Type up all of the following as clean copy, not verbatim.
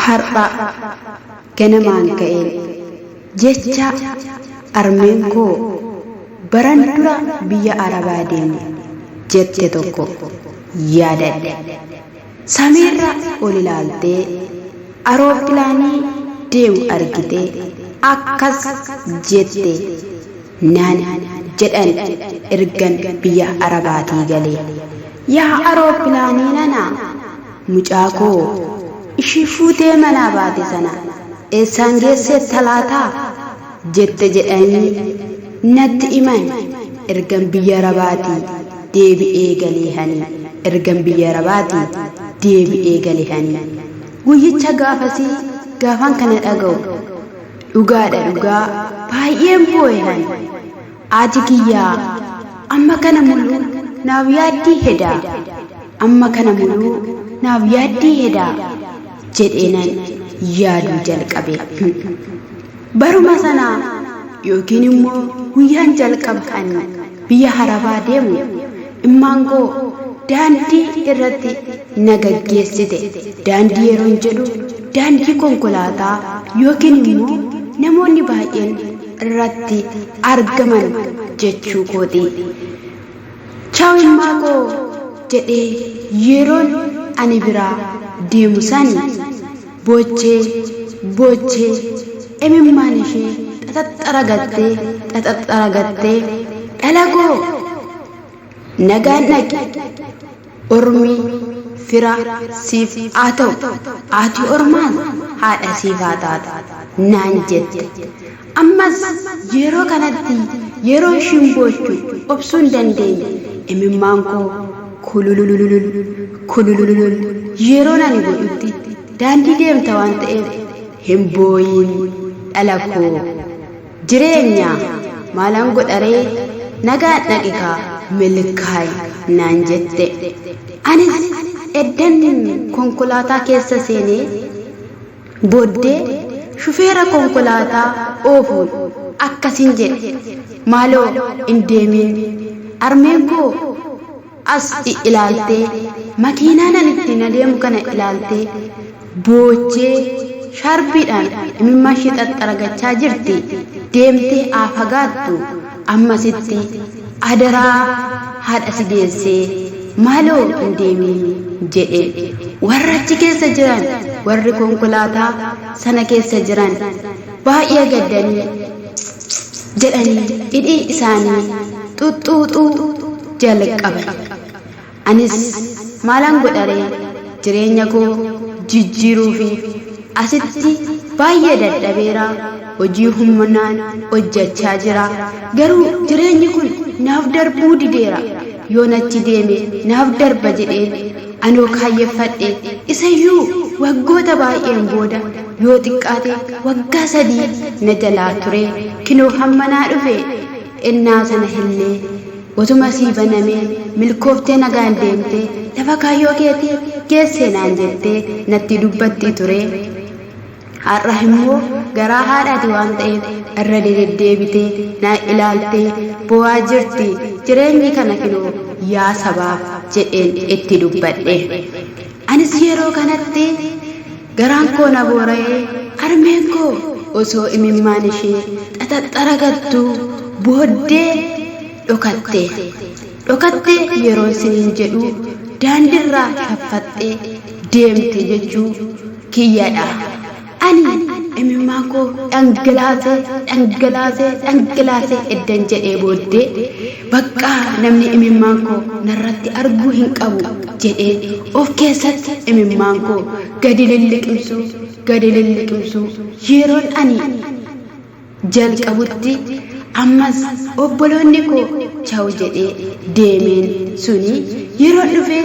Har'a ganamaan ka'een jecha armeen koo baran dura biyya Arabaa deeme jette tokko yaadadhe. Samiirra ol ilaaltee arooppilaanii deemu argitee akkas jette naan jedhan ergan biyya Arabaatii galee. Yaa arooppilaanii nana, mucaa koo ishii fuutee manaa baate sana eessaan geesseetta laataa? Jette jedhanii natti himan ergan biyya Arabaatii deebi'ee galeehanii ergan biyya Arabaatii deebi'ee galeehanii. Guyyicha gaafasii gaafan kana dhaga'u dhugaadha dhugaa baay'een boo'ehan. Haati kiyyaa amma kana muluu naaf yaaddii hedaa, amma kana muluu naaf yaaddii hedaa jedheenan yaaduu jalqabe. Baruma sana yookiin immoo guyyaan jalqaba ani biyya Arabaa deemu immaan koo daandii irratti na gaggeessite. Daandii yeroon jedhu daandii konkolaataa yookiin immoo namoonni baay'een irratti argaman jechuu kooti. Chaaw ilmaa koo jedhee yeroon ani biraa deemu sani boochee boochee imimmaan ishee xaxaxxaragattee xaxaxxaragattee, dhala koo nagaan dhaqi, ormi fira siif haa ta'u, haati ormaas haadha siif haa taatu naan jette. Ammas yeroo kanatti yeroo ishiin boochu obsuu hin dandeenye. Imimmaan koo kulululul kulululul yeroon ani godhutti, daandii deemta waan ta'eef hin booyin dhala koo, jireenya maalan godharee, nagaan dhaqikaa milkaa'i naan jette. Anis eddan konkolaataa keessa seenee booddee shufeera konkolaataa oofuun akkasin jedhe, maaloo hin deemin, armeen koo as ilaaltee makiinaa nan ittiin adeemu kana ilaaltee boochee shaarbiidhaan imimmaan ishee xaxxaragachaa jirti, deemtee haa fagaattu ammasitti, adaraa haadha si deessee maaloo hin deemin jedhe. Warra achi keessa jiran, warri konkolaataa sana keessa jiran baay'ee gaddanii jedhanii hidhii isaanii xuxxuuxuu jalqaban. Anis maalan godharee, jireenya koo jijjiiruu fi asitti baay'ee dadhabeera, hojii humnaan hojjechaa jira, garuu jireenyi kun naaf darbuu dideera. Yoon achi deeme naaf darba jedhee anoo kaayyeffadhe, isayyuu waggoota baay'een booda, yoo xiqqaate waggaa 3 na jalaa ture, kinoo hamma naa dhufe. Ennaa sana illee otuma sii banamee milkooftee nagaan deemtee lafa kaayyoo keetii geessee naan jettee natti dubbatti ture. Har'a immoo garaa haadhaati waan ta'eef irra deddeebitee na ilaaltee boo'aa jirti. Jireenyi kana kinoo yaa sabaa jedheen itti dubbadhe. Anis yeroo kanatti garaan koo na boora'ee, harmeen koo osoo imimmaan ishee xaxaxxaragattuu booddee dhokatte. Dhokatte yeroon siniin jedhu daandiirraa shaffaxxee deemte jechuu kiyyadha. Ani imimmaan koo dhangalaasee dhangalaasee dhangalaasee eddan jedhee booddee, baqqaa namni imimmaan koo narratti arguu hin qabu jedhee of keessatti imimmaan koo gadi lilliqimsuu gadi lilliqimsuu yeroon ani jalqabutti, ammas obboloonni koo chaw jedhee deemeen suni yeroon dhufee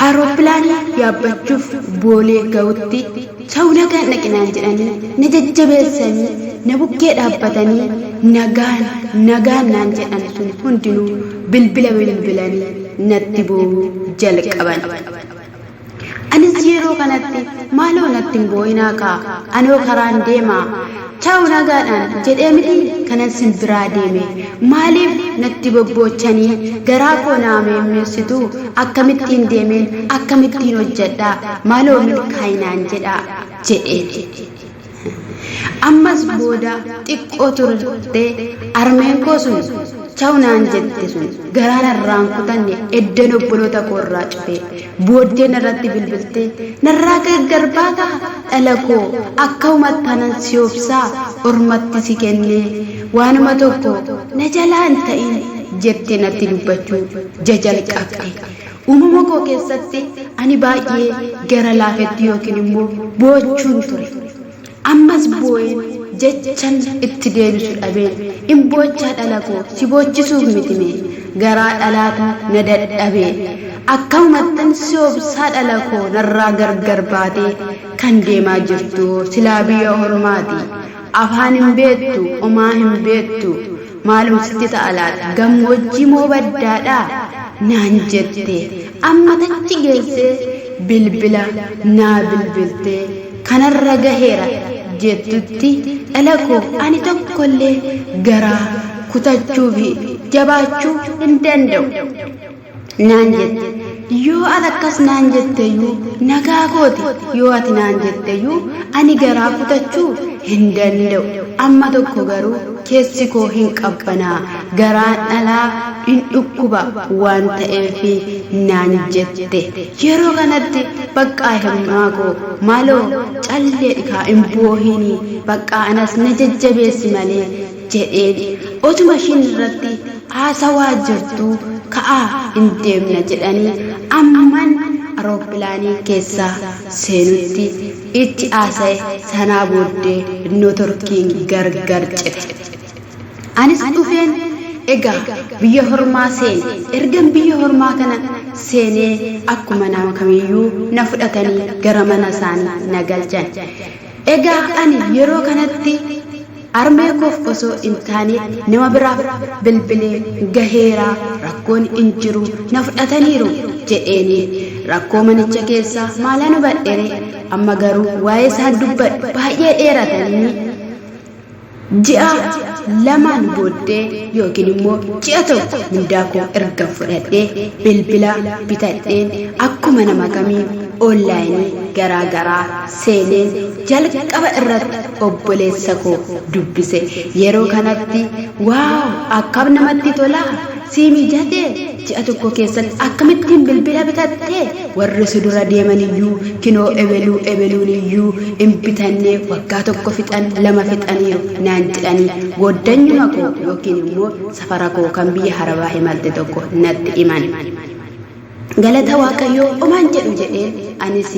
Aerooppilaanii yaabbachuuf Boolee ga'utti, chaw nagaan dhaqinaan jedhanii na jajjabeessanii na bukkee dhaabbatanii nagaan nagaan naan jedhan sun hundinuu bilbila bilbilanii natti boo'uu jalqaban. Anis yeroo kanatti maaloo natti hin boo'inaa kaa, anoo karaan deemaa, chaawu nagaadhaan jedhee miti kanan sin biraa deeme. Maaliif natti bobboochanii garaa koo naa meemmeessitu? Akkamittiin deemeen akkamittiin hojjedhaa? Maaloo milkaa'inaan jedhaa jedheen. Ammas booda xiqqoo turte armeen koo sun chaw naan jette sun garaa narraa hin kutanne eddan obboloota koo irraa cufe booddee narratti bilbiltee narraa gargar baataa dhala koo akkaumattan anan si obsaa ormatti si kennee waanuma tokko na jalaa hin ta'in jettee natti dubbachuu jajalqabde. Uumama koo keessatti ani baay'ee gara laafetti yookiin immoo boochuun ture. Ammas boo'een jechan itti deebisu dhabeen in boochaa dhala koo si boochisuuf mitime garaa dhalaatu na dadhabe. Akkamumattan si obsaa dhala koo narraa gargar baatee kan deemaa jirtu silaa biyya ormaati. Afaan hin beektu, omaa hin beektu. Maalum sitti ta'a laata? Gammoojjii moo baddaadhaa? Naan jette. Amma tachi geessee bilbila naa bilbiltee kanarra gaheera jettutti dhala koo ani tokkollee garaa kutachuu fi jabaachuu hin danda'u. Naan jette. Yoo ati akkas naan jetteyyuu nagaa kooti. Yoo ati naan jetteyyuu ani garaa kutachuu hin danda'u. Amma tokko garuu keessi koo hin qabbanaa, garaan dhalaa hin dhukkuba waan ta'eef naan jette. Yeroo kanatti baqqaa hirmaa koo maaloo callee dhikaa hin boohinii baqqaa anas na jajjabeessi malee jedheen. Otuma ishiin irratti haasawaa jirtuu ka'aa hin deemna jedhanii amman aerooppilaanii keessaa seenutti itti haasa'e. Sanaa booddee notorkiin gargar cite. Anis dhufeen egaa biyya hormaa seene. Ergan biyya hormaa kana seenee akkuma nama kamiyyuu na fudhatanii gara mana isaanii na galchan. Egaa ani yeroo kanatti armee koof osoo hin taane nama biraaf bilbilee gaheeraa rakkoon hin jiru na fudhataniiru jedheeni. Rakkoo manicha keessaa maalaan hubadhere amma garuu waa'ee isaan dubbadhu baay'ee dheeratanii ji'a lamaan booddee yookiin immoo ji'a tokko mindaa koo erga fudhadhee bilbila bitadheen akkuma nama kamii onlaayinii garaa garaa seeneen jalqaba irratti obboleessa koo dubbise. Yeroo kanatti waaw akkam namatti tolaa, sii mijatee ji'a tokko keessatti akkamittiin bilbila bitattee, warri si dura deeman iyyuu kinoo ebeluu ebeluun iyyuu hin bitannee waggaa tokko fixan lama fixaniiru naan jedhanii gooddanyuma koo yookiin immoo safara koo kan biyya harabaa himalte tokko natti himan. Galata Waaqayyoo omaan jedhu jedheen anis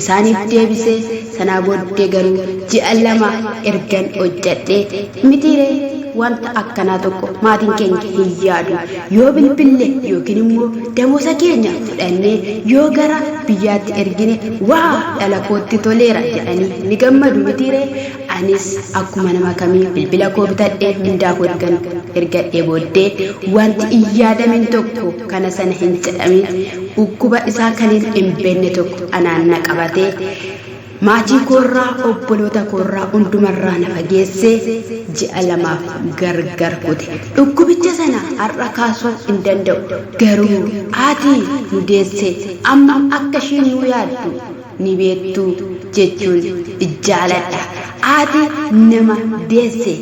isaaniif deebisee. Sanaa booddee garuu ji'a lama ergan hojjedhee mitiiree wanta akkanaa tokko maatiin keenya hin yaadu. Yoo bilbille yookiin immoo damoosa keenya fudhannee yoo gara biyyaatti ergine waa dhala kootti toleera jedhanii ni gammadu mitiiree. Anis akkuma nama kamii bilbila koo bitadhee mindaa koo ergadhee booddee wanti hin yaadamin tokko kana sana hin jedhamin dhukkuba isaa kan hin beekne tokko anaan na qabatee maatii koorraa obboloota koorraa hundumarraa na fageessee ji'a lamaaf gargar kute. Dhukkubicha sana har'a kaasuu hin danda'u. Garuu haati nu deesse amma akka ishiin nu yaaddu ni beektu jechuun jaaladha. Haati nama deesse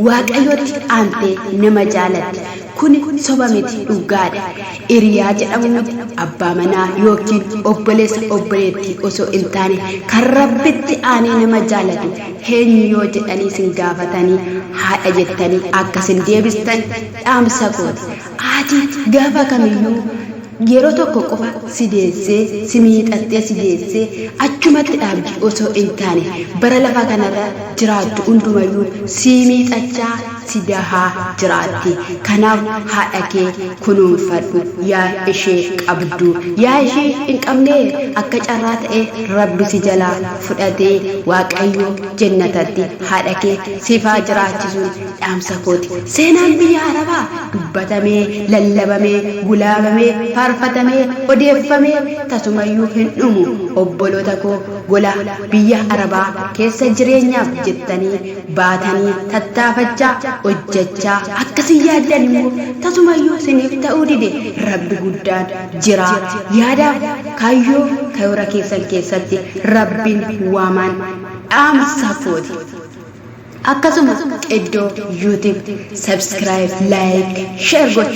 Waaqayyotti aantee nama jaalatti. Kuni soba miti, dhugaadha. Hiriyaa jedhamu miti, abbaa manaa yookiin obboleessa obboleettii osoo hin taane kan Rabbitti aanee nama jaalatu eenyu yoo jedhanii sin gaafatanii haadha jettanii akka sin deebistan dhaamsa kooti. Haati gaafa kamiyyuu yeroo tokko qofa si deessee si miixattee si deessee achumatti dhaabdi osoo hin taane bara lafa kanarra jiraattu hundumayyuu si miixachaa si dahaa jiraatti. Kanaaf haadha kee kunuunfadhu yaa ishee qabdu. Yaa ishee hin qabne akka carraa ta'e Rabbi si jalaa fudhatee Waaqayyo jennatatti haadha kee siifaa jiraachisuun dhaamsa kooti. Seenaan biyya Arabaa dubbatamee, lallabamee, gulaabamee, faarfamee. faarfatamee odeeffamee tasumayyuu hin dhumu. Obboloota koo gola biyya Arabaa keessa jireenyaaf jettanii baatanii tattaafachaa hojjechaa akkasii yaaddan immoo tasumayyuu isiniif ta'uu dide, Rabbi guddaan jira. Yaadaaf kaayyoo karoora keessan keessatti Rabbiin waamaan dhaamsa kooti. Akkasuma iddoo YouTube subscribe, like, share gochuu.